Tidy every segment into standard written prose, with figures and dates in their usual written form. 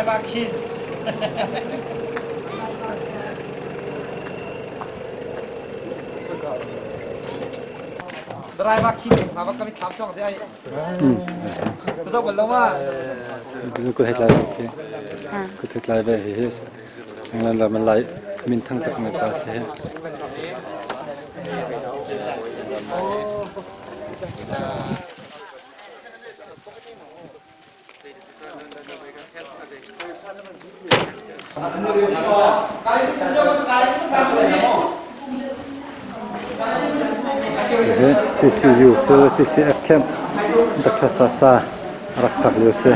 Driver khin. Driver khin ma va kami thlam chong te ai. Zo bal lo ma. Ku thei tlai ve ku thei tlai ve hi hi England ram lai min thang tak mai pa si. CCU cu CCF camp Dr. Sasa rak phak lio si.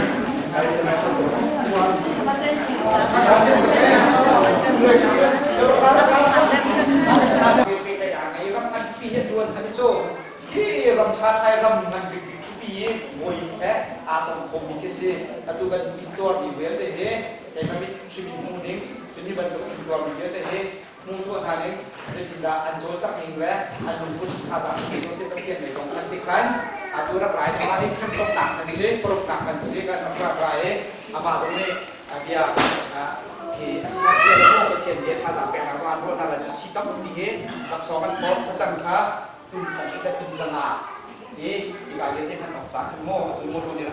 Hi ram ṭha ṭhai ram ngan bikbik khuapi i bawi he aa tong khomi khi si. Atu kan intuarmi vialte hi keimah mit hrim in hmuh ning, cun hi bantuk intuarmi vialte hi hmu tuah hna ning, zeitindah an cawlcangh ning le an lungput thazaang pe ko seh Pathian lei zong an ti khan atu rak rai zongah hi khamtoknak kan si, paruknak kan si, kan rak rak rai i amah zong nih bia hi a sinah bia le Pathian nih thazaang peknak zong an ruah hna lai cu si tampi hi laksawng an phawt facang kha tum thong si le tum zanga i hika vialte hman awk ca khan maw atu motor nih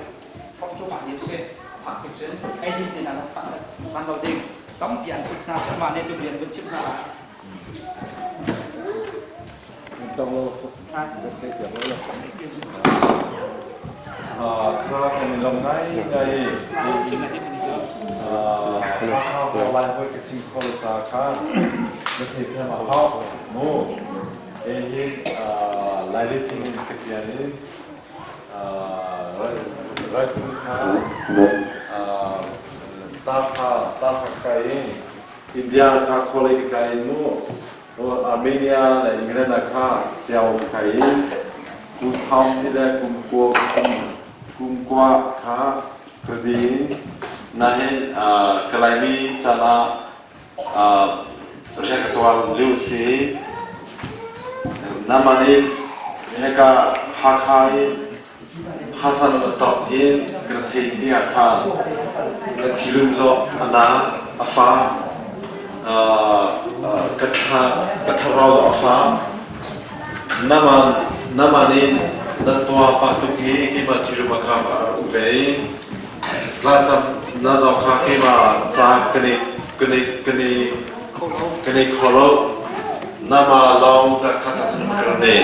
thok cu mah ni si phak tik cun ei ding te hna zong phak hman lo ding tampi an put hna mah nih tu bian vun chim hna. Tha kan i lawm ngai ngai Hakha lai hoi ka chim kho ca kha na thei thiam a hau mu. Hihi Laili thing in ka ṭial i raifung kha ta kai i India kha khualei ka kai in mu Armenia le England ah kha siao ka kai i kum thong ni le kum kua kum kua kha ka vi nahin ka Laimi caan ah rian ka tuan lio si. Nama nih hika Hakha i Hasan tok in kan thei ti ah khan ka thilum zawh a na a fa ka thla ka thlarau zawh a fa nama nama nih nan tua pa tuk i keimah thilum a kha a um ve i Thlacam na zong kha keimah ca kan i kan i kan i kan i kho lo. Nama lawng ca kha thlacam kan nei.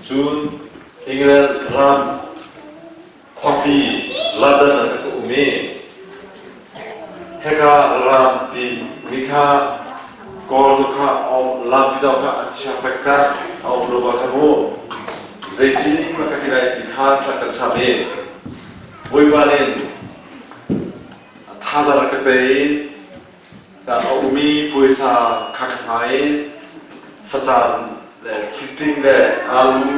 Cun England ram khuapi London ah ka um i hika ram ti mi kha Kawl kha lampi zong kha a chia fek ca a um lo ba kha mu. Zeitin ka ti lai ti kha thla kan cham i Bawipa nih thazaang a ka pe i a umi puaisa kha ka hna i facang le chiting le alu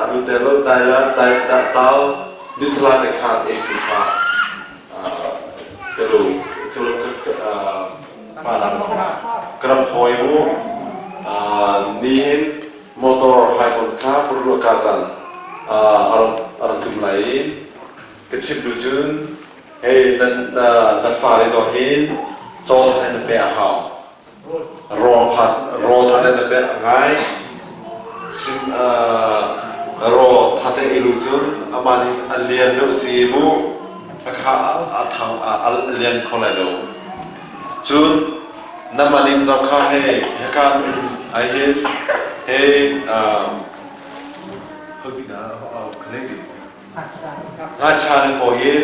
alu te lo dai la dai tau nutla te kha ei tu kha ka lo ka lo pa ka ram hawi mu nihin motor haikon kha purruah ka can a rak tum lai i ka chim duh cun hei na na fale zong hin caw than na pe a hau raw phat raw than na pe a ngai sim raw thate ilu cun aman in a lian deuh si mu a kha a thang a lian kho lai lo Cun na malim zong kha hei hika ai hin hei ngakchia le pawl hin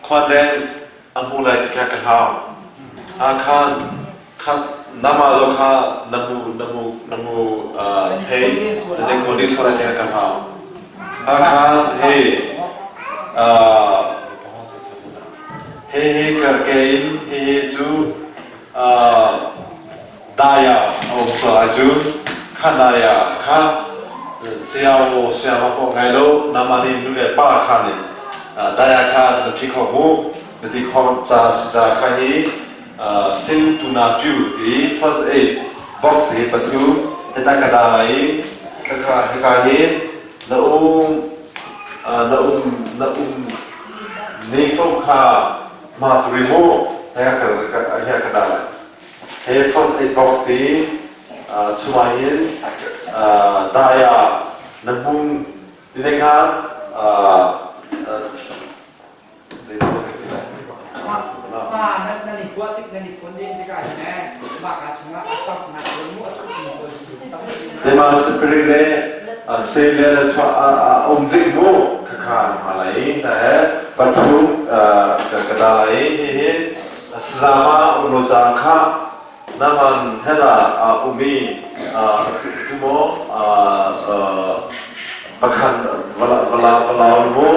khuandeng a hmu lai ti kha ka hlau. Khan khan nama zong kha na hmu na hmu na hmu thei na nei kho ni sual lai ti kha ka hlau. Hakha he he karke in hihi cu daya a um sual ahcun kha daya kha siao siao ko ngai lo nama nih nu le pa kha nih daya kha na thi kho mu na ti kho ca si ca kha hi sim tuna pyu ti first aid box hi pathu heta ka da i hika hi. Na um na um na um ne ko kha ma turi mu he ka ka he ka da lai. He first aid box ti chungah hin daya na hmung ti ne kha Nan i kuah tik nan i phun ding tikah hin mah ka chungah a tam nak mu a thuk mi pawl si tam. Tema spirit le se le le chua a um dik mu khakha ma lai na he pathum ka ka da lai hi hi sazama uno jang kha naman hela a umi tumo pakhan vala vala vala mu.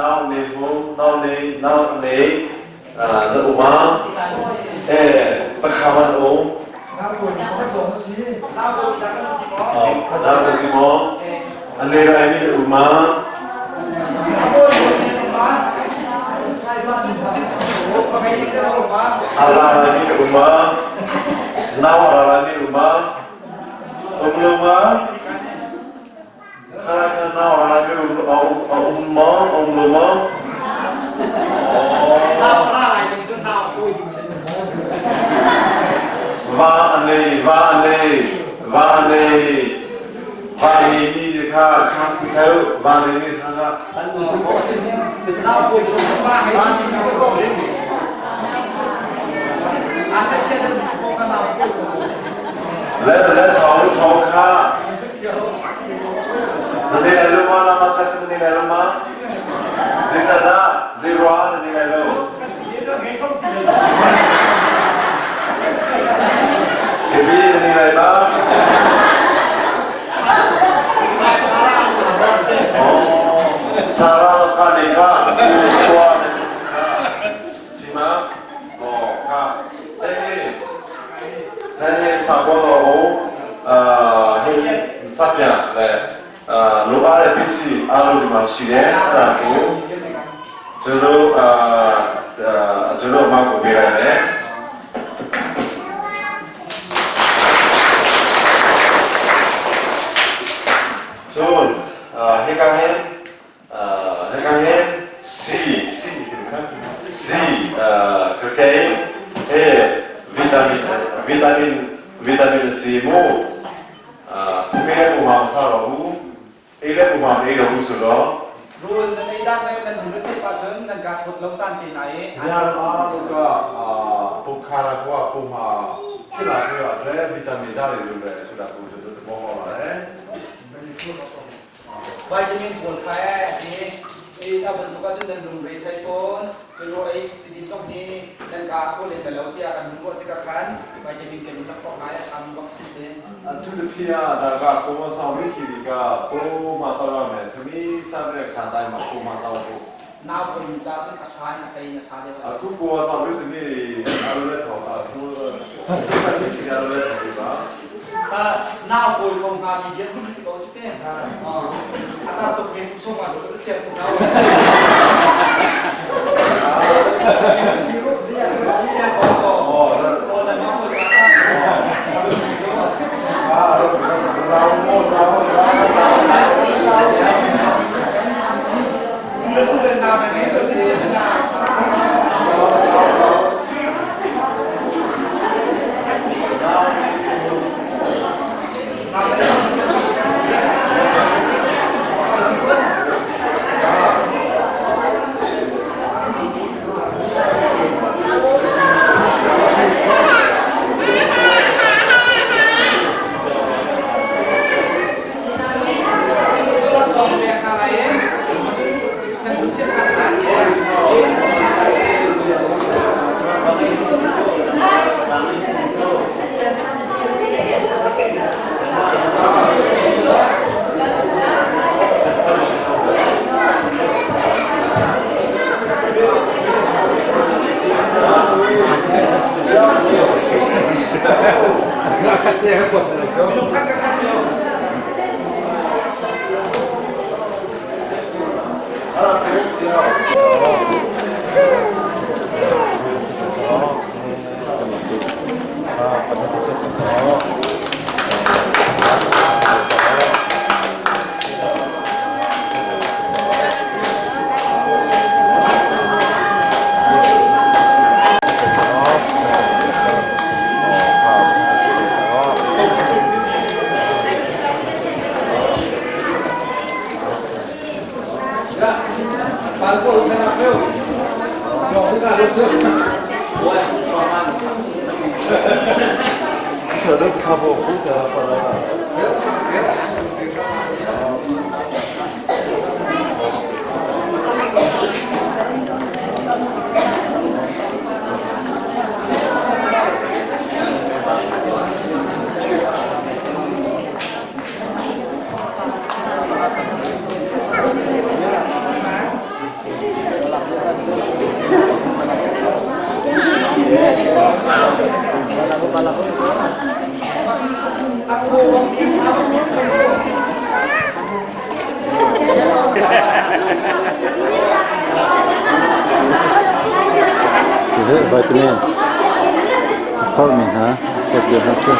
Nau ne mu nau ne nau ne na uma e pakhaman um nau ko ti mo ane rai mi uma. Ara rai mi uma nau ara rai mi uma um lo ma kha kha nau ara rai mi um um ma um lo ma. Va ane va ane va ane va ni mi kha kha kheu va ni mi kha kha. Le le thau thau kha na ni lai lo ma na ma tak na ni lai lo ma zeizah zei rua na ni lai lo Kebi na ni lai ba. Oh, Sara ka ne ka tua ne ka sima oh ka eh eh sa bo lo he sa pya le လိုအားတဲ့ပစ္စည်းအားလုံးဒီမှာရှိတယ်အဲ့ဒါကိုကျွန်တော်တို့အာကျွန်တော်အမကိုပေးလိုက်မယ်။ ကျန်ဟေကဟင်ဟေကဟင် C C C ခကေဟေဗီတာမင်ဗီတာမင်ဗီတာမင် C မို့အာသူမေးတဲ့ပုံမှာမစားတော့ဘူးအေးတဲ့ပုံမှာမအေးတော့ဘူးဆိုတော့ Rul nan ei dan nan hun te pa chun nan ka thot lo chan te nai. ညာအားလုံးကအာပုခါရကွာပုံမှာဖြစ်လာပြီးတော့လဲဗီတာမင်ဓာတ်တွေလို့ပဲဆိုတာကိုကျွန်တော်သဘောပေါက်ပါတယ် Vitamin pawl kha ni ei a bantuk ah cun nan lung re thai fawn cu ei ti zong hi nan ka kho len lo tiah kan hun ruah tikah khan vitamin kan i lak ngai a ṭhami bak si te. အထူးသဖြင့်ဒါကကိုမဆောင်မိခီကကိုမတော်ရမယ်သမီးစားတဲ့ခါတိုင်းမှာကိုမတော်ဖို့ Nau pawl mi ca cun a ṭha in a thei in a ṭha deuh. အခုကိုဆောင်မိသမီးတွေအားလုံးလည်းထောက်အခုသမီးတွေအားလုံးလည်းထောက်ပြပါ Nau pawl kong hnga mi dian hun ti ko si te. A tar tuk mi sung ah lu chiat tuk nau. အော် Oh, nan nau pawl ca. အာရောမောရော Le nau na ngei so si na. Song pek hna lai i nan hun chiat hna lai. Minung khat khat cio. အဲ့ဒါ Hihi vitamin a phorhmi hna pek lio hna si.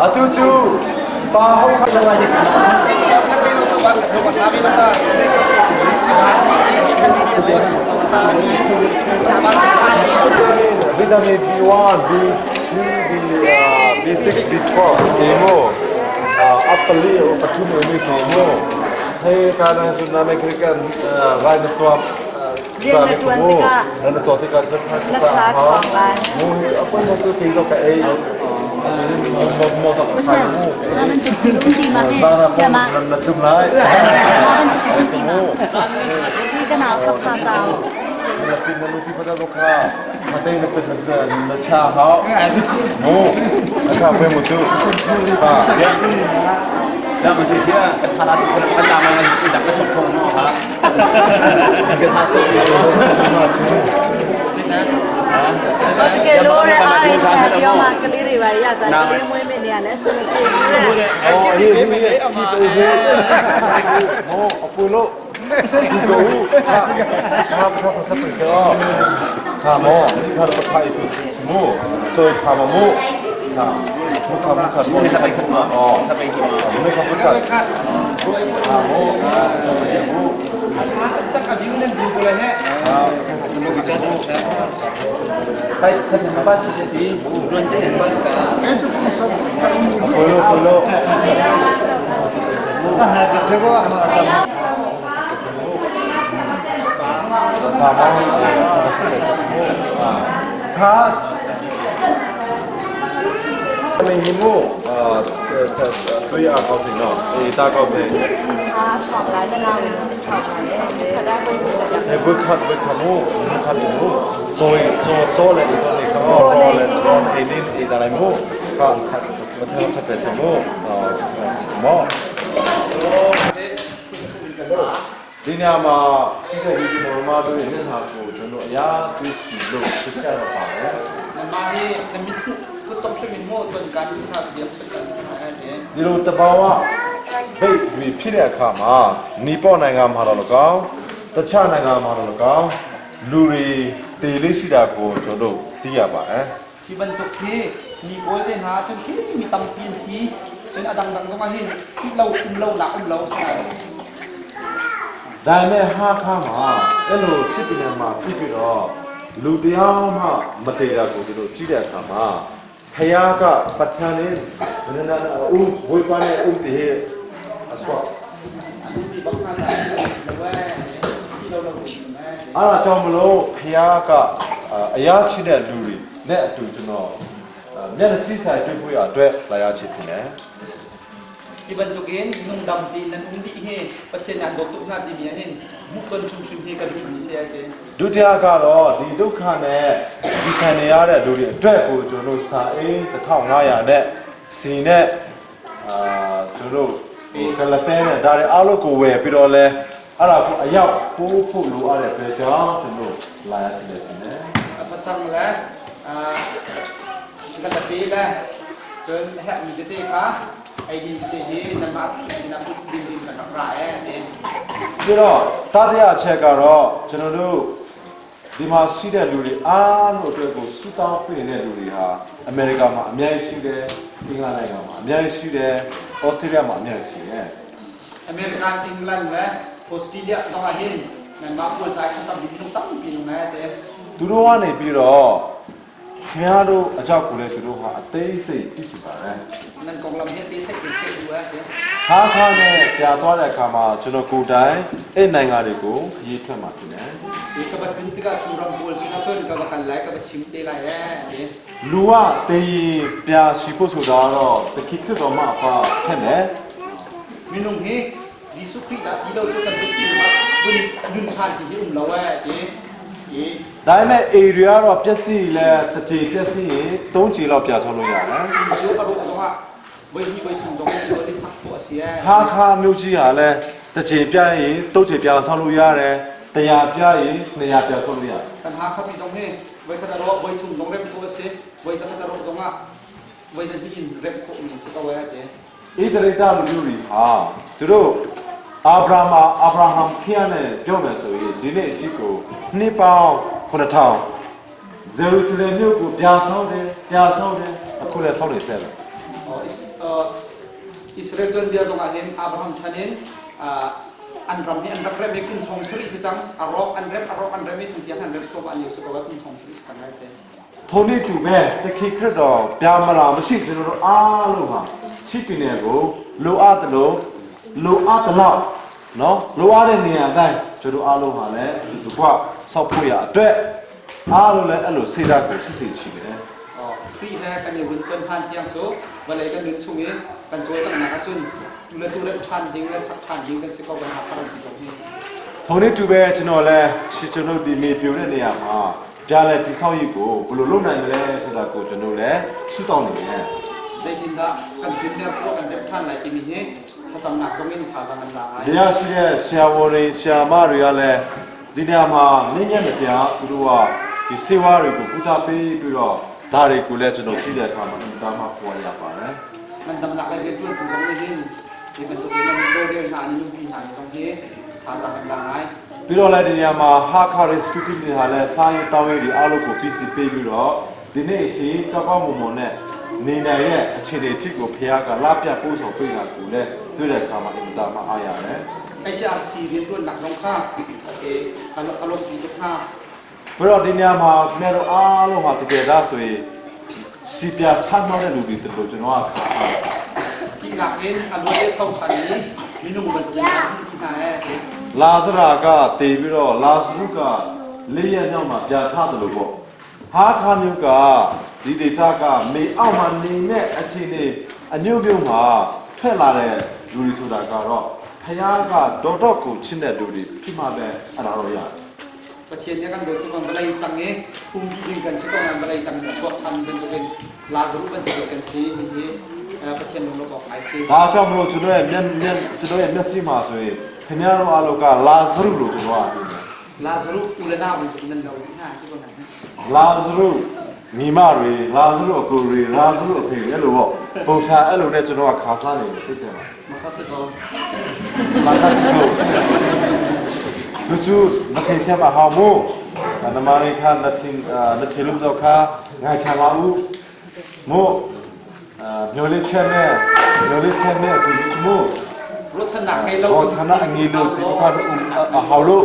Atu cu pa ho Vitamin B1, B2, B, B6, B12 ti mu apali pathum umi si mu hei ka na su na me krikan rai na tuap Rian na tuan tikah na tuah tikah na thla ṭhawng lai. Mu hi apoi mo tu ti zo ka ei mo mo tak khai mu na tlum lai na pin na lupi pada lo kha matei na pin na cha hau mu na kha pe mu tu ha Sa ma ti sia ka thala tu kan la ma dak ka chok thong no ha ka sa tu တကယ်လို့ရအားရရှာပြောမှကလေးတွေပါရတာကလေးမွေးမနေရလဲစမပြေဘူးလေ အော်အေးအေးအေးအေးမောအပူလို့ဒီကိုဟာဟာဘာဖစပစဟာမောခါတော့ခိုင်တူစမို့ချွေခါမမို့ဟာမခမခမော ไม่ไปขึ้นมา အော် ถ้าไปหิว မခမခဟာမော ไปถ้าถึงบ้านชิเดีรวนเจ๊ အပူလို့ပူလို့ဟာမောခါမင်းမို့အာတွေ့ရကောင်းနေနော်အေးတာကောင်းနေ ဟာထောင်လာတဲ့နာဝင်ထောင်လာတဲ့ဒါပဲ 哎，不看不看我，不看我，做做做嘞，做嘞，看我做嘞，做哎你哎打来么？看看，我听我说白什么？哦，么？ဒီညမှာရှိတဲ့ဒီမော်မာတို့ရဲ့နှာကိုကျွန်တော်အရာတွေ့ချင်လို့သိချရပါတယ် มาที่จะมีคือต้องช่วยมินโม่ตนการที่ทำเดียวกันเนี่ย ဒီလိုတဘာဝဘိတ်တွေဖြစ်တဲ့အခါမှာနီပေါ့နိုင်ငံမှာတော့ကောင်းတခြားနိုင်ငံမှာတော့ကောင်းလူတွေတည်လေးရှိတာကိုကျွန်တော်တို့သိရပါတယ် ที่บรรทุกที่มีโอ้ยเลยนะฉันที่มีตำเปียนที่เป็นอดังดังก็มาที่ที่เราอุ้มเราหลักอุ้มเราใช่ ဒါပေမဲ့ဟာခါမှာအဲ့လိုချစ်တယ်မှာဖြစ်ပြီးတော့လူတရားမှမတည်တာကိုဒီလိုကြည့်တဲ့အခါမှာဖယားကပဋ္ဌာန်းနေနနနဦးဝေပါနေဦးတည်းအဆော อันนี้บังคับหรือว่าที่เราเราแม่ အဲ့ဒါကြောင့်မလို့ဖခင်ကအရာချစ်တဲ့လူတွေနဲ့အတူကျွန်တော်မျက်နှာချင်းဆိုင်တွေ့ဖို့ရအတွက်လာရချစ်ဖြစ်တယ် Hi bantukin nungdam ti nan um dih hi Pathian nan dawt tuk hna timi ah hin hmuhton hrimhrim hi ka duhmi si ai te. ဒုတိယကတော့ဒီဒုက္ခနဲ့ဒီဆိုင်နေရတဲ့လူတွေအတွက်ကိုကျွန်တော်တို့စာအိမ်1500နဲ့စီနဲ့အာကျွန်တော်တို့ကလပဲနဲ့ဒါတွေအားလုံးကိုဝယ်ပြီးတော့လဲအဲ့ဒါကိုအရောက်ပိုးဖို့လိုအပ်တဲ့အတွက်ကြောင့်ကျွန်တော်လာရရှိတယ်ဖြစ်တယ် Pacang le kalapi le cun herhmi tete kha eidin tete hi nanmah sinah put ding in kan rak ra ee tiin. ပြီးတော့တတိယအချက်ကတော့ကျွန်တော်တို့ဒီမှာရှိတဲ့လူတွေအားလုံးအတွက်ကိုဆူတောင်းပေးနေတဲ့လူတွေဟာအမေရိကမှာအများကြီးရှိတယ်အင်္ဂလန်နိုင်ငံမှာအများကြီးရှိတယ်ဩစတြေးလျမှာအများကြီးရှိတယ် American, England le Australia zong ah hin nanmah pawl ca i thlacam ding minung tampi nung ee tiin. သူတို့ကနေပြီးတော့ခင်ဗျားတို့အကြောက်ကိုလည်းသူတို့ဟာအသေးစိတ်သိချင်ပါတယ် Nan konglam hi te sek in sek du ee tiin. ဟာခါနဲ့ကြာသွားတဲ့အခါမှာကျွန်တော်ကိုယ်တိုင်အဲ့နိုင်ငံတွေကိုခရီးထွက်မှာဖြစ်တယ် I ka bat tin tikah cu ram pawl sinah cun ka va kal lai ka va chim te lai ee tiin. လူကတေးရင်ပြာရှိဖို့ဆိုတာတော့တခိခရစ်တော်မှာအပါထက်တယ် Minung hi Jesuh Khrih dah ti lo cu kan biakinn ah vun nun ṭhan ti hi um lo ee ti. I ဒါပေမဲ့ area တော့ပျက်စီးလဲတစ်ကြိမ်ပျက်စီးရင်၃ကြိမ်လောက်ပြဆောလို့ရတယ် cu a ruah zongah voi hnih voi thum zong in tuah i sak khawh a si ee. ဟာခါမျိုးကြီးဟာလဲတစ်ကြိမ်ပြရင်၃ကြိမ်ပြဆောလို့ရတယ်တရားပြရင်200ပြဆောလို့ရတယ် Kan Hakha mi zong hi voi khat a ruah voi thum zong rem khawh a si. Voi zakhat a ruah zongah voi zahnih in rem khawh mi si ko ee ti. ဣသရေလလူမျိုးတွေဟာသူတို့အာဗြဟံအာဗြဟံဖျားနဲ့ပြောမယ်ဆိုရင်ဒီနေ့အထိကိုနှစ်ပေါင်း9000ဇေရုရှလင်မြို့ကိုပြဆောင်းတယ်ပြဆောင်းတယ်အခုလည်းဆောင်းနေဆဲပဲ Oh, Israel tuanbia zongah hin Abraham chan in an ram hi an rak rem i kum thong sarih si cang. A rawk an rem, a rawk an rem i tutiang an rem thluahmah lio si ko kum thong sarih si cang lai te. ထုံနေတူပဲတခိခရစ်တော်ပြမလာမရှိကျွန်တော်တို့အားလုံးဟာချစ်ပင်နယ်ကိုလိုအပ်တယ်လို့လိုအပ်တယ်လို့နော်လိုအပ်တဲ့နေရာတိုင်းကျွန်တော်အားလုံးဟာလည်းအတူတကွဆောက်ဖို့ရအတွက်အားလုံးလည်းအဲ့လိုစေတာကိုစစ်စစ်ရှိတယ် Oh, Khrih he kan i vun ton than tiang cu vawlei kan nun chung i kan cawlcanghnak ahcun tu le tu remh ṭhan ding le sak ṭhan ding kan si ko kan Hakha ram ti zong hi. ထုံနေတူပဲကျွန်တော်လည်းချစ်ကျွန်တော်ဒီမေပြိုတဲ့နေရာမှာပြလဲတိဆောက်ရေးကိုဘယ်လိုလုပ်နိုင်မလဲဆိုတာကိုကျွန်တော်လည်းဆုတောင်းနေတယ် Zeitindah kan dinner khawh kan remh ṭhan lai timi hi thlacamnak zong in thazaang kan la ngai. ဒီရရှိတဲ့ဆရာဝန်တွေဆရာမတွေကလည်းဒီနေရာမှာနင်းညက်မပြသူတို့ကဒီစေဝါတွေကိုပူဇော်ပေးပြီးတော့ဒါတွေကိုလည်းကျွန်တော်ကြည့်တဲ့အခါမှာအင်တာမှပေါ်ရပါတယ် Ngandamnak le rianṭuan tu zong nih hin hi bantuk in an rorel hna an i nunpi hna ni zong hi thazaang kan la ngai. ပြီးတော့လည်းဒီနေရာမှာဟာခါရစ်ကူတီတွေဟာလည်းစာရေးတောင်းရေးတွေအားလုံးကို PC ပေးပြီးတော့ဒီနေ့အချိန်ကောက်ကောက်မွန်မွန်နဲ့နေနိုင်ရဲ့အခြေအနေအထိကိုဖခင်ကလာပြပို့ဆောင်ပေးတာကိုလည်းတွေ့တဲ့အခါမှာအင်တာမှအားရတယ် HRC rianṭuannak zong kha ka lawmhpi tuk hna. ပြီးတော့ဒီနေရာမှာခင်ဗျားတို့အားလုံးဟာတကယ်လားဆိုရင်စီပြထမ်းတော့တဲ့လူတွေတို့ကျွန်တော်ကခါထားတယ် Thihnak in a luat i tho ṭhan i minung bantuk in an nunpi hna ee. လာဇရာကတည်ပြီးတော့လာဇရုကလေးရက်မြောက်မှာပြထတယ်လို့ပေါ့ဟာခါမျိုးကဒီဒေတာကမေအောက်မှာနေတဲ့အခြေအနေအညွန့်ပြုံးမှာထွက်လာတဲ့လူတွေဆိုတာကတော့ဖခင်ကဒေါ်တော့ကိုချစ်တဲ့လူတွေဖြစ်မှပဲအဲ့ဒါတော့ရတယ် Pathian nih a kan dawt tuk ang vawlei tang i um dih ding kan si ko nain vawlei tang in a chuak ṭhan bantukin Lazarus bantuk kan si hihi Pathian lunglawmh awk ngai si. ဒါကြောင့်မလို့ကျွန်တော်ရဲ့မျက်မျက်ကျွန်တော်ရဲ့မျက်စိမှာဆိုရင်ခင်ဗျားတို့အားလုံးကလာဇရုလို့ကျွန်တော်ကပြောတယ် Lazarus u le nau bantuk nan lo dih hna ti ko nan. လာဇရုမိမတွေလာဇရုအကိုတွေလာဇရုအဖေတွေအဲ့လိုပေါ့ပုံစံအဲ့လိုနဲ့ကျွန်တော်ကခါစားနေတယ်စိတ်ထဲမှာ Maka si ko. မာခတ်စကိုလူစုမထေဖြတ်ပါဟောင်းမို့နမရိခနသင်နထေလူတော့ခါငါချလာဦးမို့အာမျိုးလေးချက်နဲ့မျိုးလေးချက်နဲ့ဒီမို့ Ruahchannak ngei lo. ဟောဌာနအငေလို့ဒီခါအဟောလို့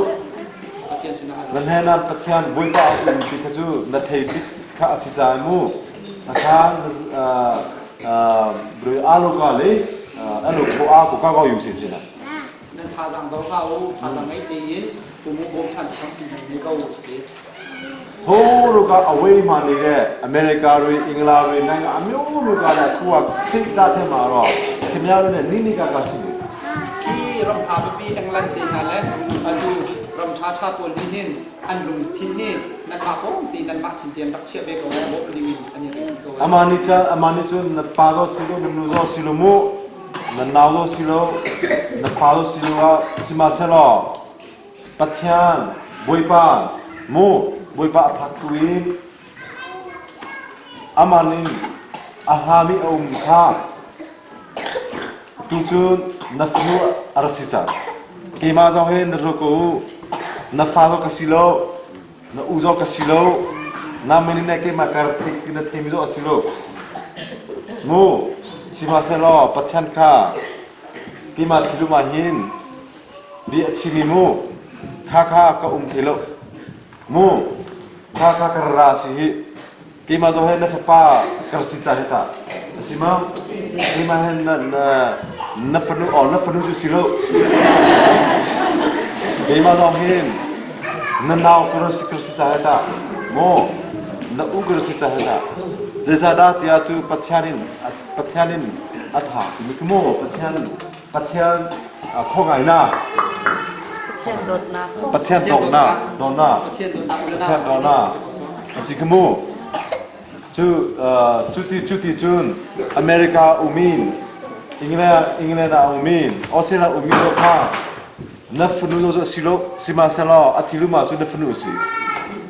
Pathian sinah နဟနာတဖျန်ဘွိပါအုံဒီကကျနထေပိခအစီဇာမူအခါအာအာဘရအာလိုကလေအဲ့လိုကိုအားကိုကောက်ကောက်ယူစီချင်တာ Nan thazaang dor hlah u, thazaang ngei tein Pumu bawmchan tampi nan ngei ko ti. Ho ruka away ma ni le America ri England ri nang amyo ruka la khuwa sik da the ma ro khemya ru ne ni ni ka ka si. Khi ram ha pipi England te hna le atu ram tha tha pawl nih hin an lungthin hi nanmah kong ti nanmah sin tiang rak chiah ve ko bawmh ding in an i ring ko. Ama ni cha ama ni cun na pa zo si lo na nu zo si lo mu na nau zo si lo na fa zo si lo ah sihmanhsehlaw Pathian Bawipa mu Bawipa a thak tu in aman in a hlami a um kha tu cun na fanu a ra si cang. Keimah zong hi na ru ko u. Na fa zong ka si lo, na u zong ka si lo, na min in keimah ka thei na theimi zong a si lo. Mu, sihmanhsehlaw Pathian kha keimah thilum ah hin bia a chimi mu, kha kha ka um thei lo. Mu, kha kha ka ra si hi. Keimah zong hi na fapa ka si ca hi tah a si ma? Keimah hin na na na fanu oh na fanu cu si lo. Keimah zong hin na nau ka si ka si ca hi tah maw na u ka si ca hi tah zeicahdah tiah cu Pathian in Pathian in a tha timi khi maw Pathian Pathian khuangaihnak Pathian dawtnak Pathian dawtnak dawtnak Pathian dawtnak a si kha mu cu cuti cuti cun America umin England England ah umin Australia umin lo kha na fanu zo si lo sihmanhsehlaw a thilu ma cu na fanu si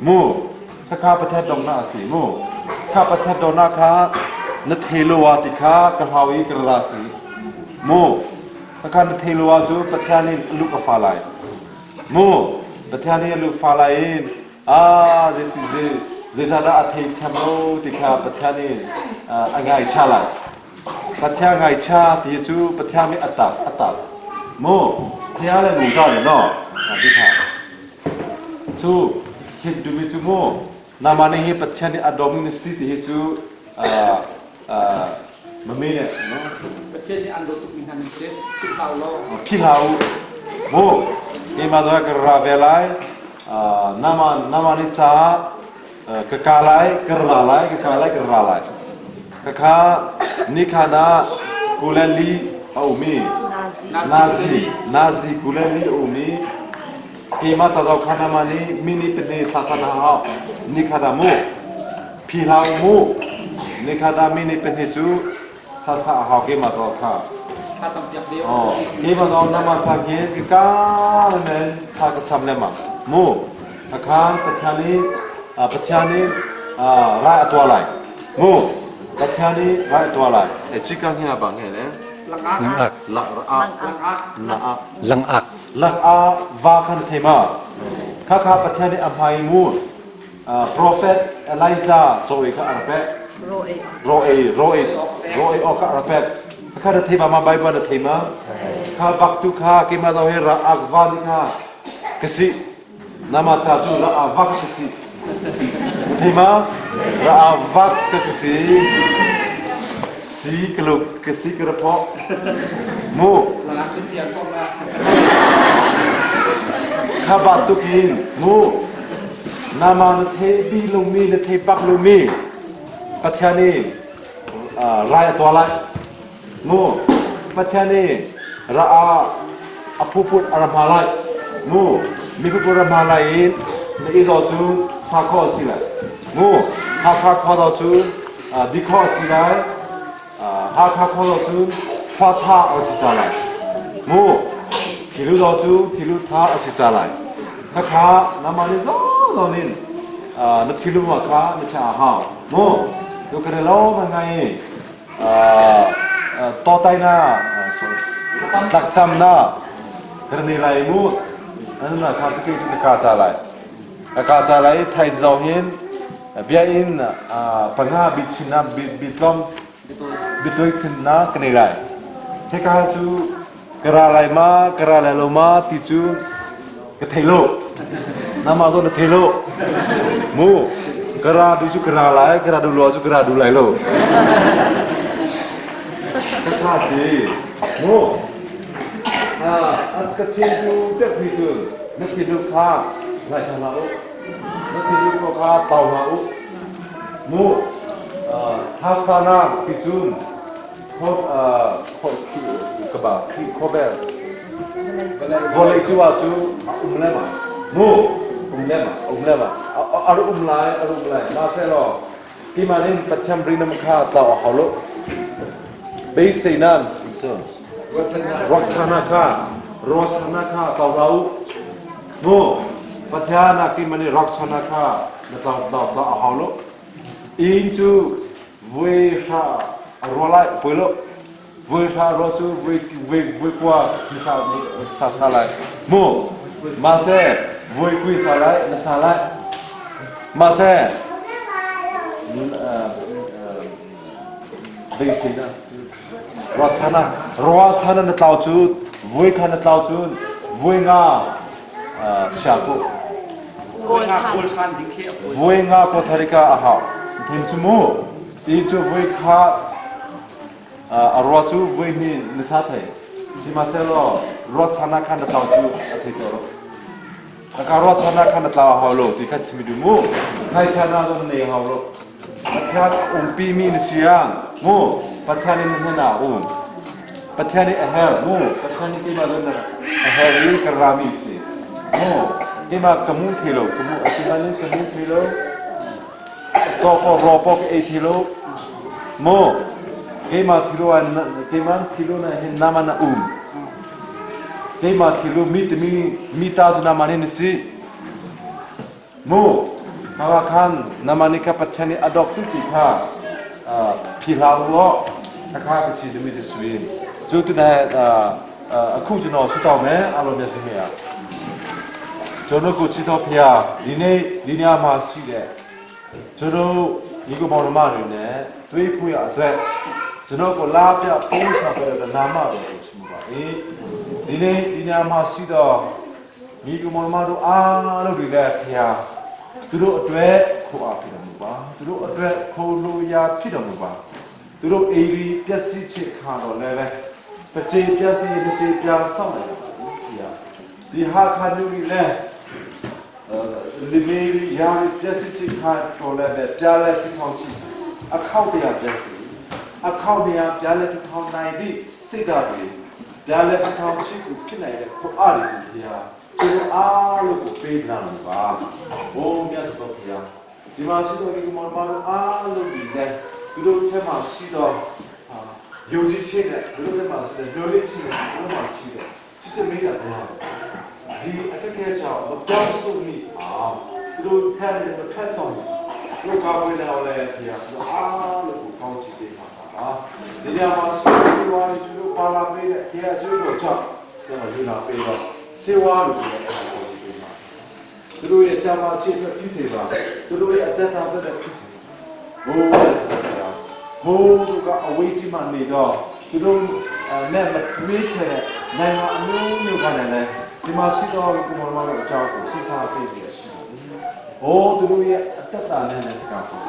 mu khakha Pathian dawtnak a si mu kha Pathian dawtnak kha na thei lo ah ti kha ka hlau i ka ra si Mu, khakha na thei lo ahcun Pathian in a luk a fa lai. Mu, Pathian in a luk fa lai in ah zeiti zei zeicahdah a thei thiam lo ti kha Pathian in a ngaicha lai. Pathian ngaicha ti cu Pathian nih a tak a tak. Mu, thea le nu ta le no. Ti kha. Cu chim duhmi cu mu, nama nih hi Pathian nih a dawmi na si ti hi cu Mami nih no. Pathian nih an dawt tukmi hna nan si. Philh hlah u law. Philh hlah u. Mu, keimah zong ka ra ve lai. Nama nama ni ca ka ka lai, ka ra lai, ka ka lai, ka ra lai. Ka kha ni khan ah kuleli a um i Nazi Nazi kuleli a um i keimah ca zau kha nama nih mini pene thla chan ha ni kha da mu Phi hlah u mu. Nikhat ah mi nih pahnih cu thlasa a hau keimah zaw kha. Oh, keimah zaw nama cha hin ka ka men tha ka cham le ma. Mu. Akhan Pathian nih Pathian nih rai a tua lai. Mu. Pathian nih rai a tua lai. E chika hi bang he le. Langak. Langak. Langak. Langak. Langak va khan thei ma. Kha kha Pathian nih a hmai mu. Profet Elijah cawi kha a rak pek. Ro-ei, ro-ei, ro-ei awk kha a rak pek. Kha na thei ma ma Bible na thei ma? Kha bak tu kha keimah zong hi ra ak va ni kha ka si. Nama ca cu ra a vak ka si. Na thei ma? Ra a vak ka ka si. Si ka lu ka si ka ra pho. Mu. Kha bantukin mu Nama na thei bi lomi na thei bak lomi Pathian nih rai a tuah lai. Mu Pathian nih ra ah a phuput a ra hma lai. Mu mi phuput ra hma lai in na i zaw cu sa khawh a si lai. Mu Hakha khua zaw cu di khawh a si lai. Hakha khua zaw cu khua tha a si ca lai. Mu thilu zaw cu thilu tha a si ca lai. Khakha nangmah nih zawn in na thilu ma kha na chia a hau. Mu tu ka lo man ngai to tai na tlakcam na kan ni lai mu an na kha tu ke ka ka ca lai. Ka ka ca lai thai zaw hin bia in panga bi chin na bi tlom bi toi chin na ka nei lai. Hika cu ka ra lai ma ka ra lai lo ma ti cu ka thei lo nama zawn na thei lo mu ka ra du cu ka ra lai ka ra du lo cu ka ra du lai lo ka tha si mu a ka chin tu tek ni cun. Na thinlung kha ngaihchia hlah u. Na thinlung ko kha tau hlah u. Mu hasana ti cun khobel vawlei cu ah cu a um le ma mu um le ma um le ma ar um lai ar um lai ma se law Keimah nih Pathian rinam kha tlau a hau lo. Beisei nan ruahchannak kha ruahchannak kha tlau hlah u. Mu Pathian ah keimah nih ruahchannak kha na tlau tlau tlau a hau lo. Inn cu vui hra a rua lai poi lo. Vui hra rua cu vui vui vui kua ni sa sa sa lai. Mu ma se vui kui sa lai na sa lai. Ma se beisei na ruahchan ruahchan na tlau cu vui kha na tlau cu vui nga sia ko vui nga ko tharika a hau thim cu mu ti cu vui kha A rua cu vui hnih na sa thei. Sihmanhsehlaw ruahchannak khan na tlau cu a thei tuah lo. Ka ruahchannak khan na tlau a hau lo ti kha chim duh mu. Ngaihchiatnak zong na nei hau lo. Pathian a umpi mi na si ah mu Pathian in na hnen ah um. Pathian nih a herh mu. Pathian nih keimah zawn a herh i ka rami si. Mu keimah ka mu thei lo. Ka mu asinain ka mu thei lo. Caw paw raw paw ka ei thi lo. Mu keimah thi lo ah keimah thi lo na hin nama na um. Keimah thi lo mi timi mi ta cu nama nih na si. Mu hawa khan nama nih kha Pathian nih a dawk tu ti kha phi hlah u law khakha ka chi timi cu sui. Cu tu na akhu cu no su to me alo me si me a. ကျွန်တော်ကိုချစ်တော်ဖျားဒီနေ့ဒီနေရာမှာရှိတဲ့ကျွန်တော်ညီကိုမောင်နှမတွေနဲ့တွေးဖို့ရအတွက်ကျွန်တော်ကိုလာပြပုံးဆောင်ပြတဲ့နာမတော်ကိုချီးမွမ်းပါ၏ဒီနေ့ဒီနေရာမှာရှိတော့ညီကိုမောင်နှမတို့အားလုံးတွေလည်းဖျားသူတို့အတွက်ခိုးအားဖြစ်တော်မူပါသူတို့အတွက်ခိုးလိုရာဖြစ်တော်မူပါသူတို့အိမ်ကြီးပျက်စီးဖြစ်ခါတော့လည်းပဲတစ်ချိန်ပျက်စီးတစ်ချိန်ပြန်ဆောက်နိုင်ပါဘူးဖျား ဒီဟာခါမျိုးကြီးလဲလီမေယာပျက်စီးချခါတော်လည်းပဲပြားလဲတစ်ထောင်ချီအခောက်တရားပျက်စီးအခောက်တရားပြားလဲတစ်ထောင်နိုင်သည့်စိတ်ဓာတ်တွေပြားလဲတစ်ထောင်ချီကိုဖြစ်နိုင်တဲ့ခွန်အားတွေဘုရားကျွန်တော်အားလုံးကိုပေးလာလို့ပါဘုန်းမြတ်စွာဘုရားဒီမှာရှိတော်ဒီမောင်မောင်အားလုံးဒီလဲသူတို့ထက်မှရှိတော်ယုံကြည်ခြင်းနဲ့သူတို့ထက်မှရှိတဲ့ညှို့လေးခြင်းနဲ့သူတို့မှရှိတဲ့ ချစ်ချစ်မေးတာတရားဒီအခက်အခဲကြောင့်မပြောင်းဆုပ်မိအောင်သူတို့ထက်နဲ့မထက်တော့သူတို့ကောင်းဝင်တော့လေဘုရားသူအားလုံးကိုကောင်းချီးပေးပါပါဒီနေရာမှာစေဝါတွေသူတို့ပါလာပေးတဲ့ဘုရားကျိုးတော်ကြောင့်ကျွန်တော်ယူလာပေးတော့စေဝါတွေသူတို့ကောင်းချီးပေးပါသူတို့ရဲ့ကြာမာချစ်အတွက်ဖြစ်စေပါသူတို့ရဲ့အသက်တာအတွက်ဖြစ်စေဘိုးဘိုးတို့ကအဝေးကြီးမှနေတော့သူတို့နဲ့မတွေးခဲ့တဲ့နိုင်ငံအမျိုးမျိုးကနေလည်းဒီမှာရှိတော်ကိုမောင်မောင်တို့အကြောင်းကိုစီစားပေးပြီးရှိတယ်။ဟိုးသူတို့ရဲ့အသက်တာနဲ့လည်းစကားပြော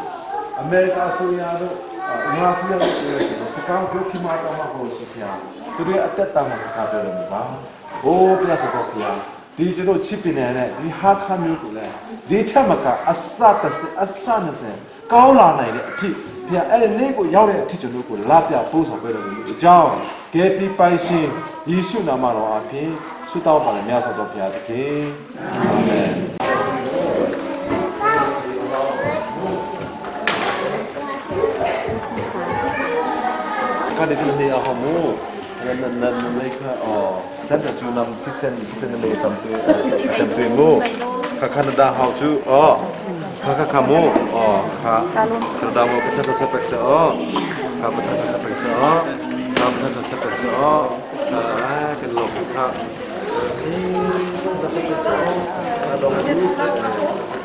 အမေရိကအစိုးရတို့အင်္ဂလာအစိုးရတို့ပြောတယ်စကားပြောခိမာတော့မဟုတ်ရှိဖျားသူတို့ရဲ့အသက်တာမှာစကားပြောတယ်ပါ။ဟိုးပြဆိုတော့ဖျားဒီကျွန်တော်ချစ်ပင်နေတဲ့ဒီဟာခါမျိုးကိုလည်းဒီထက်မကအစတစအစ20ကောင်းလာနိုင်တဲ့အထိဖျားအဲ့ဒီနေ့ကိုရောက်တဲ့အထိကျွန်တော်ကိုလာပြပို့ဆောင်ပေးတော်မူအကြောင်းကဲတိပိုင်ရှင်ယေရှုနာမတော်အပြင်ဆုတောင်းပါလေမြတ်စွာဘုရားသခင်အာမင်ကတဲ့စနေအဟမိုနနနနလေခအောတန်တချူနမ်တိစန်တိစန်လေတမ်တေတမ်တေမိုခခနဒါဟောက်ချူအောခခခမိုအောခခဒါမိုပထထပက်ဆောခပထထပက်ဆောခပထထပက်ဆောခကလောခအေးဒါပက်ဆောခလော